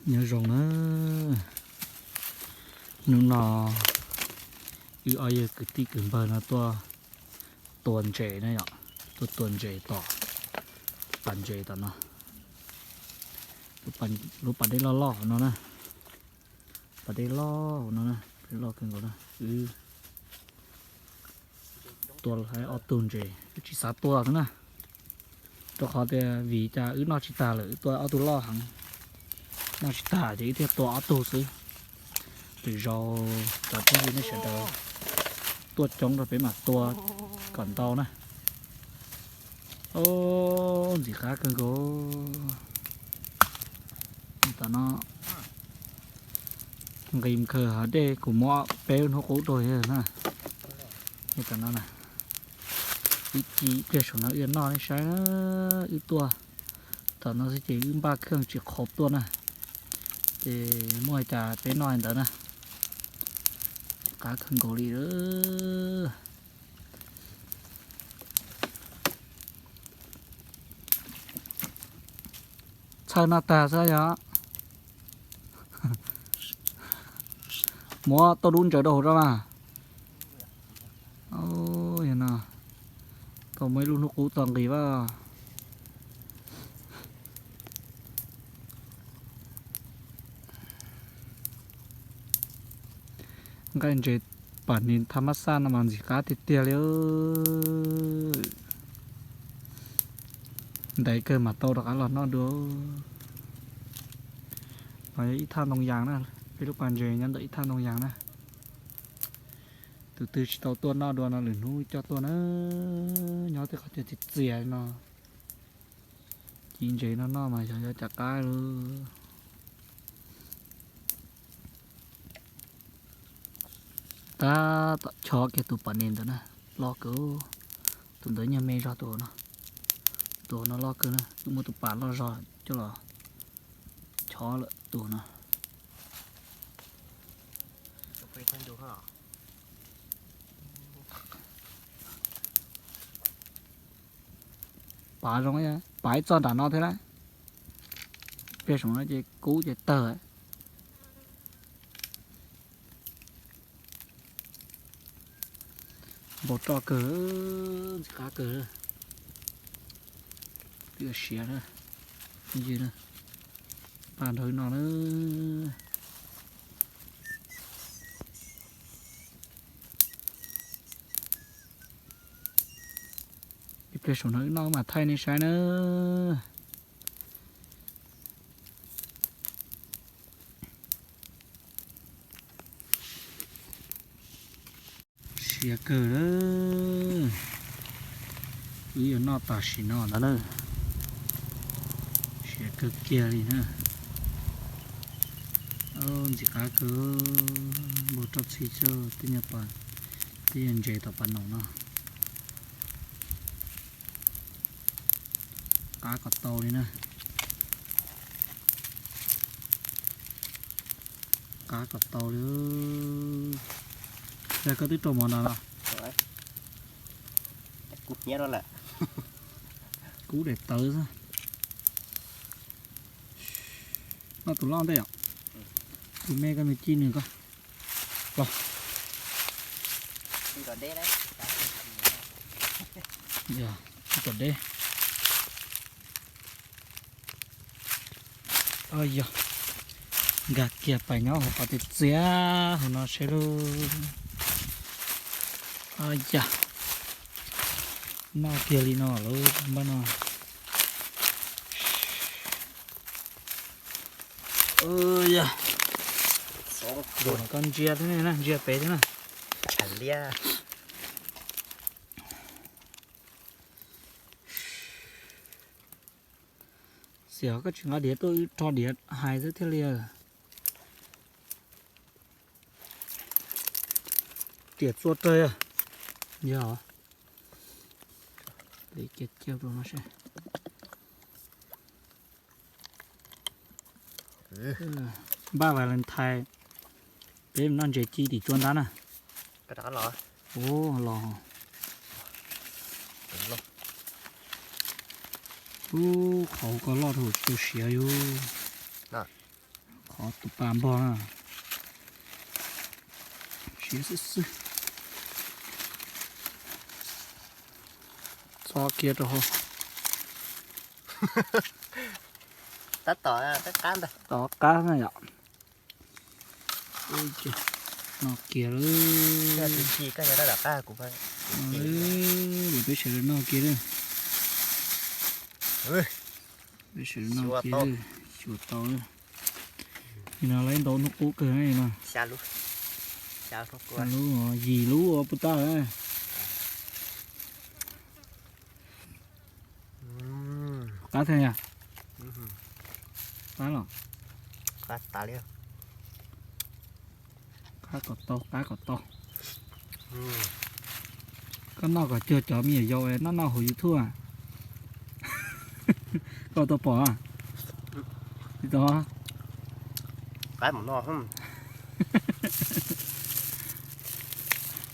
Nyob zoo na, hnub no wb ob yawg kwv tij kwv npawg no tuaj tua ntses na yom, tuaj tua ntses tom pas ntses tom no, lub pas dej loj loj hauv no na, pas dej loj hauv no na, loj kawg nkaus na, wb tua ob tug ntses, wb tsis xav tua xwb na, rau qhov tias vim cas wb noj tsis tag lawm, wb tua ob tug loj heev, noj tsis tag ces wb thiaj tua ob tug xwb. Lwm zaus cov phooj ywg nej sawv daws tuaj coob rau peb mam tua kom ntau na. Ntxim qab kawg nkaus. Tam no nqis khaws hav dej kuv muab peb lub hnub qub rau na. Tam no na, wb ci ib pliag saum no wb noj nej saib na, wb tuaj tam no xwb ces wb npaj kheej tsis qhov tuaj na, ces muaj li cas peb noj li ntawd na. Qab kawg nkaus li. Txhawj noj tag xwb yog. Muab tau dub ntsaws rau hauv rau mas. Yog no, tau muaj ib lub hnub qub txo nqis vaj. Nqaij ntses pam nis thaj mab xaj no mas ntxim qab tiag tiag li. Ntev kawg mam tau rov qab los noj dua. No yog ib thaj ntoo yas na, peb lub pas ntses nyob ntawm ib thaj ntoo yas na. Tus twg tsis tau tuaj noj dua no lwm hnub coj tuaj na, nyob tej qhov chaw txias txias no. Ci ntses no noj mas xyov yuav cas qab li. Tab tom chob kiag tus pas nis ntawd na, loj kawg. Tus ntawd nyuag me zog tus no, tus no loj kawg na, wb muab tus pas loj zog coj los chob lawm tus no. Pav zoo, pav ib txoj nram no thiab na. Pliag saum no ces kub ces tawg. Npau roj kawg, ntxim qab kawg. Twb siav na, paj nrog wb noj na. Ib pliag saum no wb noj wb mam thaij nej saib na. Siav kawg lawm. Wb yuav noj tam sim no ntag na. Siav kawg kiag li na. Ntxim qab kawg, npau roj txhij xwb, tej nyuag pas, tej nyuag ntses tom pas noom no. Qab kom tau li na. Qab kom tau li. Yog koj twb rau mov no los? Kub hnyiab lawm. Kub daim tawv xwb. Noj tus loj ntej yom. Tus me koj nws ci nws koj. Los. Yog, tom deb. Yog, nkag kiag pais nyob hauv qhov tias txias hauv no seb lauj. Yog, noj kiag li no lawm npaj no. Yog, zaum no koj ntsia thiab na, ntsia pem thiab na. Tsham liab. Xiam koj tsis nqa diav tuaj, wb rho diav hais xwb thiaj li. Riam txua rawg. Yog, npaj Valentine, peb noj ntses ci tim tsua ntab na. Ub, los. Ub, qhov koj loj dhau tsis tau siav yus. Qhov tus pas npog na, siav xwb xwb. Txo kiag rau hauv. Tab tom qab ntag. Tom qab na yom. Ub, no kiag lawm. Lawm peb sawv daws noj kiag lawm. Peb sawv daws noj kiag lawm. Xyuas tau lawm. Nim no lawv ntau hnub qub kawg no. Xya lub, yim lub puas tag. Qab thiab yom? Qab los? Qab kom tau, qab kom tau. Koj noj kom cuag cov me nyuam yaus noj noj hauv YouTube. Koj tau pom? Tsis tau. Qab mus noj.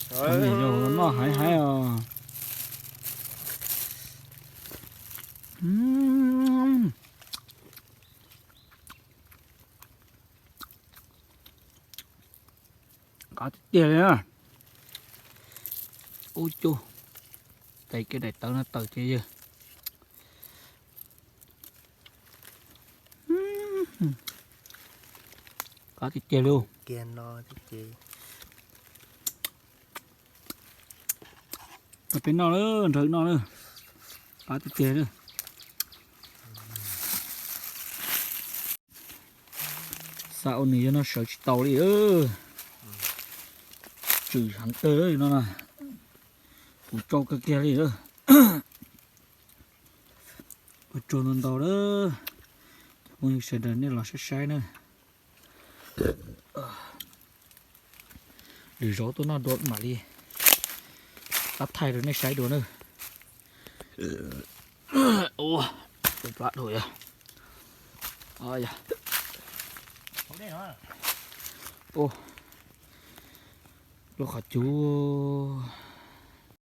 Cov me nyuam yaus noj haib haib os. Qab tiag tiag li na. Ub cuj, tes kiag daim tawv no tawm ces yawg. Qab tiag tiag li. Peb noj lawm, nrog noj lawm. Qab tiag tiag li. Xav ua nws yog no sawv tsis tau li. Tswm heev kawg no na. Kuv tsau kawg kiag li. Ua tsaug ntau ntau lawm. Cov phooj ywg sawv daws nej los saib saib na. Lwm zaus tuaj noj dua mam li pab thaij rau nej saib dua na. Ua, plab dhau yog. Lub qhov cub.